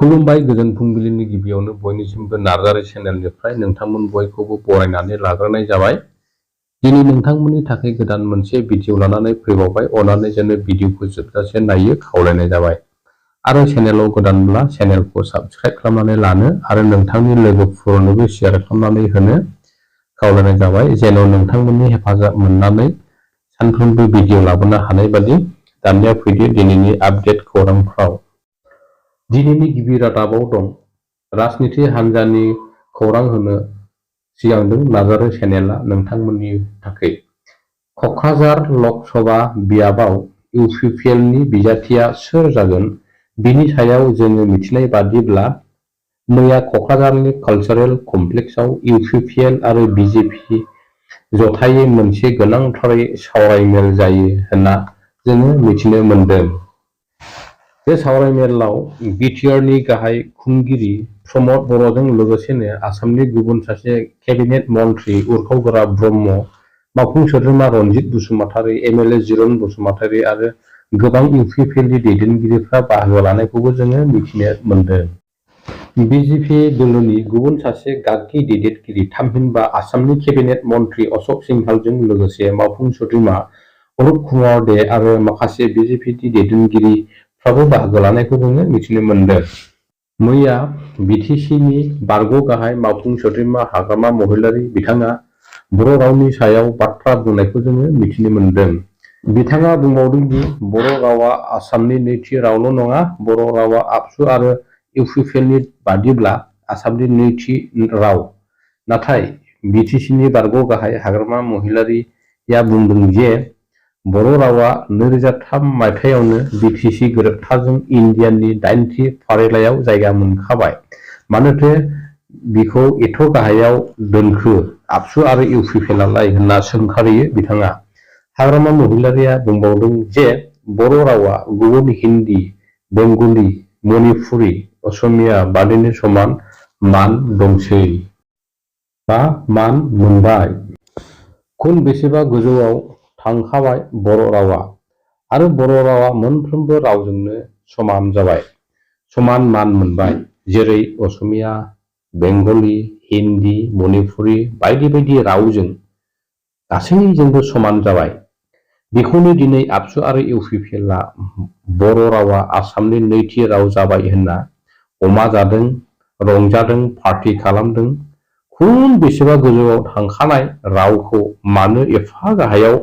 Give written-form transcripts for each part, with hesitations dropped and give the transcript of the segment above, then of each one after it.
खुलुमबाय गोजोन फुंबिलिनि गिबियावनो बयनिसिमबो नार्जारी चेनेलनिफ्राय नोंथांमोन बयखौबो बरायनानै लाग्रोनाय जाबाय। दिनै नोंथांमोननि थाखाय गोदान मोनसे भिडिअ लानानै फैबावबाय। अननानै जोंनो भिडिअखौ जोबजासे नायनो खावलायनाय जाबाय आरो चेनेलाव गोदानब्ला चेनेलखौ साबस्क्राइब खालामनानै लानो आरो नोंथांनि लोगोफोरनोबो शेयार खालामनानै होनो खावलायनाय जाबाय, जेन' नोंथांमोननि हेफाजाब मोननानै सानफ्रोमबो भिडिअ लाबोनो हानाय बादि। दानिया फैदो दिनैनि आपडेट खौरांफ्राव। दिनैनि गिबि रादाबाव दं। राजनिति हान्जानि खौरां होनो सिगांदों नार्जारी चेनेलआ नोंथांमोननि थाखाय। क'क्राझार लकसभा बियाबाव इउपिपिएलनि बिजाथिया सोर जागोन बिनि सायाव जोङो मिथिनाय बादिब्ला मैया क'क्राझारनि कालचारेल कमप्लेक्सआव इउपिपिएल आरो बिजेपि जथायै मोनसे गोनांथारै सावरायमेल जायो होनना जोङो मिथिनो मोन्दों। बे सावरायमेलाव बिटिआरनि गाहाय खुंगिरि प्रमद बर'जों लोगोसेनो आसामनि गुबुन सासे केबिनेट मन्थ्रि उर्खावगोरा ब्रह्म, मावफुं सोद्रोमा रनजित बसुमतारी, एमएलए जिरन बसुमतारी आरो गोबां इउपिपिएलनि दैदेनगिरिफ्रा बाहागो लानायखौबो जोङो मिथिनो मोन्दों। बिजेपि दोलोनि गुबुन सासे गागि दैदेनगिरि थामहिनबा आसामनि केबिनेट मन्थ्रि अशक सिंहालजों लोगोसे मावफुं सोद्रोमा अरुप कुमार दे आरो माखासे बिजेपिनि दैदेनगिरिफ्राबो बाहागो लानायखौ जोङो मिथिनो मोन्दों। मैया बिटिसिनि बारग' गाहाय मावफुं सोद्रोमा हाग्रामा महिलारी बिथाङा बर' रावनि सायाव बाथ्रा बुंनायखौ जोङो मिथिनो मोन्दों। बिथाङा बुंबावदों दि बर' रावा आसामनि नैथि रावल' नङा, बर' रावा आबसु आरो इउपिपिएलनि बादिब्ला आसामनि नैथि राव। नाथाय बिटिसिनि बारग' गाहाय हाग्रामा महिलारीया बुंदों जे बर' रावा 2003 मायथाइयावनो बिटिसि गोरोबथाजों इन्डियाननि 8थि फारिलाइयाव जायगा मोनखाबाय। मानोथो बिखौ एथ' गाहायाव दोनखो आबसु आरो इउपिपिएलआलाय होनना सोंखारियो बिथाङा। हाग्रामा महिलारीया बुंबावदों जे बर' रावा गुबुन हिन्दी, बेंगली, मणिपुरी, असमिया बादिनो समान मान दंसै बा मान मोनबाय। खुन बेसेबा गोजौआव थांखाबाय बर' रावा आरो बर' रावा मोनफ्रोमबो रावजोंनो समान जाबाय, समान मान मोनबाय। जेरै असमिया, बेंगली, हिन्दी, मणिपुरी बायदि बायदि रावजों गासैजोंबो समान जाबाय। बेखौनो दिनै आबसु आरो इउपिपिएलआ बर' रावा आसामनि नैथि राव जाबाय होनना अमा जादों, रंजादों, पार्टी खालामदों। खुन बेसेबा गोजौआव थांखानाय रावखौ मानो एफा गाहायाव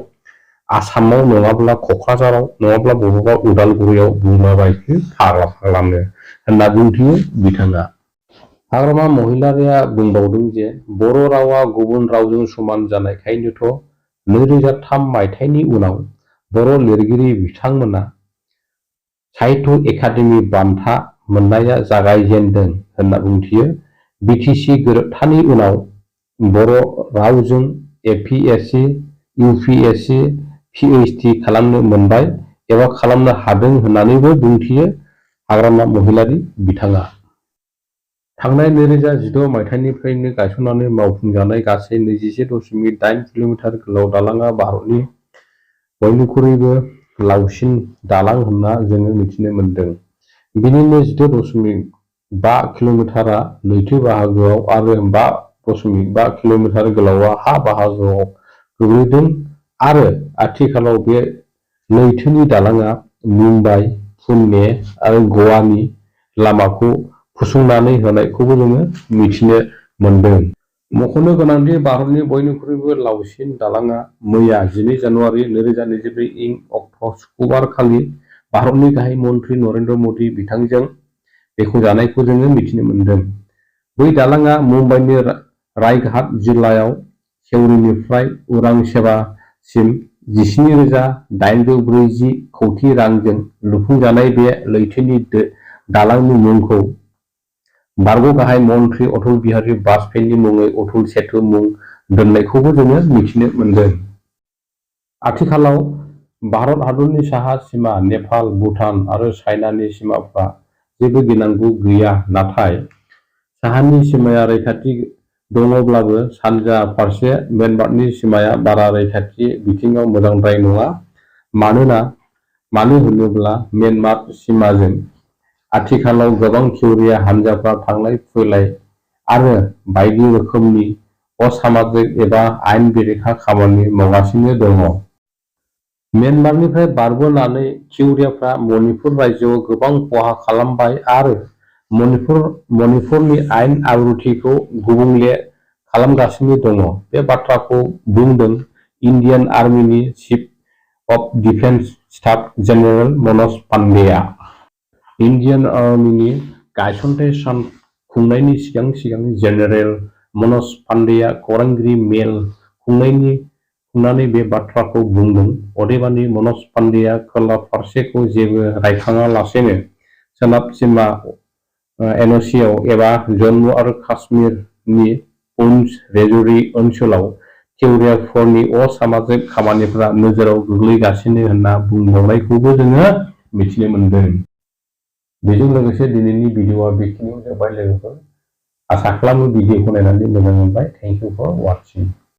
आसामाव नङाब्ला क'क्राझाराव नङाब्ला बबेबा उदालगुरियाव बुंलाबायखो फाग्लानो होनना बुंथियो बिथाङा। हाग्रामा महिलारीया बुंबावदों जे बर' रावा गुबुन रावजों समान जानायखायनोथ' 2003 मायथाइनि उनाव बर' लिरगिरि बिथांमोना साहित्य एकादेमि बान्था मोननाया जागायजेनदों होनना बुंथियो। बिटिसि गोरोबथानि उनाव बर' रावजों एपिएससि, इउपिएससि, पिएइचडि खालामनो मोनबाय एबा खालामनो हादों होननानैबो बुंथियो हाग्रामा महिलारी बिथाङा। थांनाय 2016 मायथाइनिफ्रायनो गायसननानै मावफुंजानाय गासै 21.8 किल'मिटार गोलाव दालांआ भारतनि बयनिख्रुइबो लावसिन दालां होनना जोङो मिथिनो मोन्दों। बिनिनो 10.5 किल'मिटारा लैथो बाहागोआव आरो 5.5 किल'मिटार गोलावआ हा बाहागोआव गोग्लैदों आरो आथिखालाव बे लैथोनि दालांआ मुम्बाइ, पुणे आरो गवानि लामाखौ फसंनानै होनायखौबो जोङो मिथिनो मोन्दों। मख'नो गोनांदि भारतनि बयनिख्रुइबो लावसिन दालांआ मैया 12 जानुवारि 2024 इं अक्ट' सुक्रुबार खालि भारतनि गाहाय मन्थ्रि नरेन्द्र मोदी बिथांजों बेखेवजानायखौ जोङो मिथिनो मोन्दों। बै दालांआ मुम्बाइनि रायघाट जिल्लायाव सेवरीनिफ्राय उरांसेवासिम 17,840 कौटि रांजों लुफुंजानाय बे लैथोनि दालांनि मुंखौ बारग' गाहाय मन्थ्रि अटल बिहारी वाजपेयीनि मुङै अटल सेतु मुं दोननायखौबो जोङो मिथिनो मोन्दों। आथिखालाव भारत हादरनि साहा सिमा नेपाल, भुटान आरो चाइनानि सिमाफ्रा जेबो गिनांगौ गैया। नाथाय साहानि सिमाया रैखाथि दङब्लाबो सानजा फारसे म्यानमारनि सिमाया बारा रैखाथि बिथिङाव मोजांद्राय नङा। मानो होनोब्ला म्यानमार सिमाजों आथिखालाव गोबां थिउरिया हानजाफ्रा थांलाय फैलाय आरो बायदि रोखोमनि असामाजिक एबा आयेन बेरेखा खामानि मावगासिनो दङ। म्यानमारनिफ्राय बारबोनानै थिउरियाफ्रा मणिपुर रायजोआव गोबां खहा खालामबाय आरो मणिपुरनि आयेन आब्रुथिखौ गुबुंले खालामगासिनो दङ। बे बाथ्राखौ बुंदों इन्डियान आर्मिनि chief of defence staff general Manoj पान्डेआ। इन्डियान आर्मिनि गायसनथाय सान खुंनायनि सिगां जेनेरेल मनोज पान्डेआ खौरांगिरि मेल खुंनानै बे बाथ्राखौ बुंदों। अदेबानि मनोज पान्डेआ खोला फारसेखौ जेबो रायखाङालासेनो सोनाब सीमा एन'सीआव एबा जम्मु आरो काश्मीरनि पुंछ रेजौरी ओनसोलाव थिउरियाफोरनि असामाजिक खामानिफोरा नोजोराव गोग्लैगासिनो होनना बुंबावनायखौबो जोङो मिथिनो मोनदों। बेजों लोगोसे दिनैनि भिडिअआ बेखिनियाव जोब्बाय लोगोफोर। आसा खालामो भिडिअखौ नायनानै मोजां मोनबाय। Thank you for वाचिं।